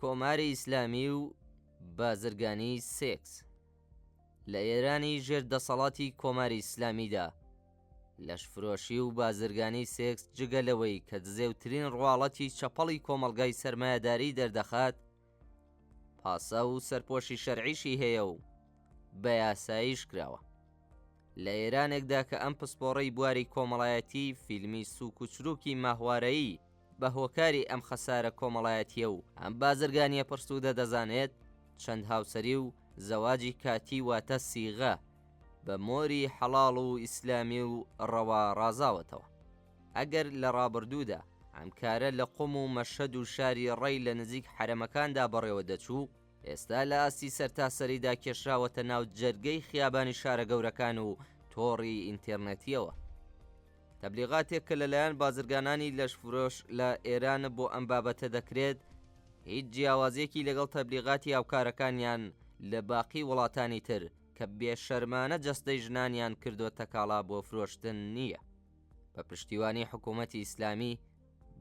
کۆماری ئیسلامی و بازرگانی سێکس لە ئێرانی ژێر دەسەڵاتی کۆماری ئیسلامیدا لەشفرۆشی و بازرگانی سێکس جگە لەوەی کە دزێوترین ڕواڵەتی چەپەڵی کۆمەڵگای سەرمایەداری دەردەخات پاساو و سەرپۆشی شەرعیشی هەیە و بە یاساییش کراوە. لە ئێرانێکدا کە ئەم پسپۆڕەی بواری کۆمەڵایەتی فیلمی سوک و چروکی ماهوارەیی بە هۆکاری ئەم خەسارە کۆمەڵایەتیە و ئەم بازرگانیە پڕسوودە دەزانێت، چەند هاوسەری و زەواجی کاتی واتە سیغە بە مۆری حەڵاڵ و ئیسلامی و ڕەوا ڕازاوەتەوە. ئەگەر لە ڕابردوودا ئەم کارە لە قوم و مەشهەد و شاری ڕەی لە نزیک حەرەمەکاندا بەڕێوە دەچوو، ئێستا لە ئاستی سەرتاسەریدا کێشراوەتە ناو جەرگەی خیابانی شارە گەورەکان و تۆڕی ئینتێرنێتییەوە. تەبلیغاتێک کە لەلایەن بازرگانانی لەشفرۆش لە ئێران بۆ ئەم بابەتە دەکرێت، هیچ جیاوازییەکی لەگەڵ تەبلیغاتی هاوکارەکانیان لە باقی وڵاتانی تر کە بێشەرمانە جەستەی ژنانیان کردۆتە کاڵا بۆ فرۆشتن نییە. بە پشتیوانی حکوومەتی ئیسلامی،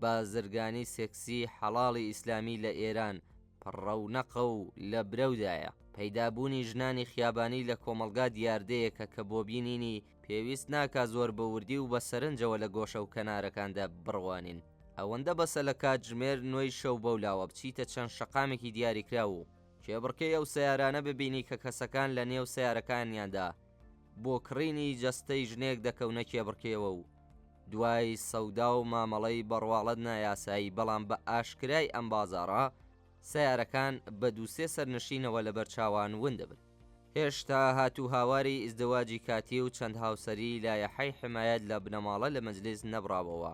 بازرگانی سێکسی حەڵاڵی ئیسلامی لە ئێران پڕڕەونەقە و لە برەودایە. پەیدابوونی ژنانی خیابانی لە کۆمەڵگا دیاردەیەکە کە بۆ بینینی پێویست ناکا زۆر بە وردی و بە سەرنجەوە لە گۆشە و کەنارەکاندا بڕوانین. ئەوەندە بەسە لە کاتژمێر نۆی شەو بەولاوە بچیتە چەند شەقامێکی دیاریکراو و کێبڕکێی ئەو سەیارانە ببینی کە کەسەکان لە نێو سەیارەکانیاندا بۆ کڕینی جەستەی ژنێک دەکەونە کێبڕکێوە و دوای سەودا و مامەڵەی بەڕواڵەت نایاسایی بەڵام بە ئاشکرای ئەم بازاڕە سەیارەکان بە دووسێ سەرنشینەوە لەبەر چاوان ون دەبن. هێشتا هات و هاواری ئیزدواجی کاتی و چەند هاوسەری لایەحەی حمایەت لە بنەماڵە لە مەجلیس نەبڕاوەوە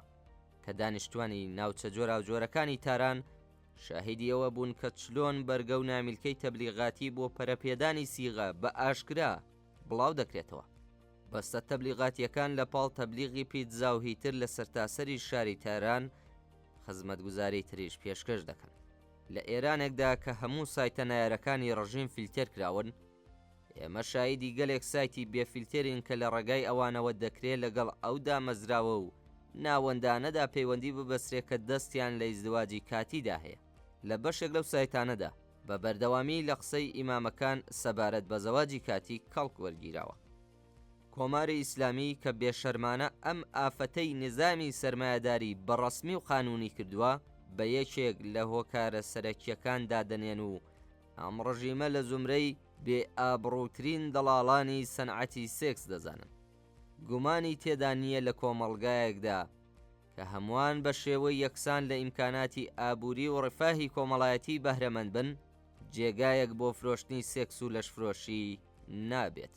کە دانیشتوانی ناوچە جۆراوجۆرەکانی تاران شاهیدی ئەوە بوون کە چلۆن بەرگە و نامیلکەی تەبلیغاتی بۆ پەرەپێدانی سیغە بە ئاشکرا بڵاو دەکرێتەوە. بەستە تەبلیغاتییەکان لە پاڵ تەبلیغی پیتزا و هیتر لە سەرتاسەری شاری تاران خزمەتگوزاری تریش پێشکەش دەکەن. لە ئێرانێکدا کە هەموو سایتە نایارەکانی ڕژیم فیلتێر کراون، ئێمە شایدی گەلێک سایتی بێ فیلتێرین کە لە ڕێگای ئەوانەوە دەکرێ لەگەڵ ئەو دامەزراوە و ناوەندانەدا پەیوەندی ببەسترێ کە دەستیان لە ئیزدواجی کاتیدا هەیە. لە بەشێک لەو سایتانەدا بە بەردەوامی لە قسەی ئیمامەکان سەبارەت بە زەواجی کاتی کەڵک وەرگیراوە. کۆماری ئیسلامی کە بێشەرمانە ئەم ئافەتەی نیزامی سەرمایەداری بە ڕەسمی و قانوونی کردووە، بە یەکێک لە هۆکارە سەرەکییەکان دادەنێن و ئەم ڕژیمە لە زومرەی بێ ئابڕووترین دەڵاڵانی سەنعەتی سێکس دەزانن. گومانی تێدا نییە لە کۆمەڵگایەکدا کە هەمووان بە شێوەی یەکسان لە ئیمکاناتی ئابووری و ڕفاهی کۆمەڵایەتی بەهرەمەند بن، جێگایەک بۆ فرۆشتنی سێکس و لەشفرۆشی نابێت.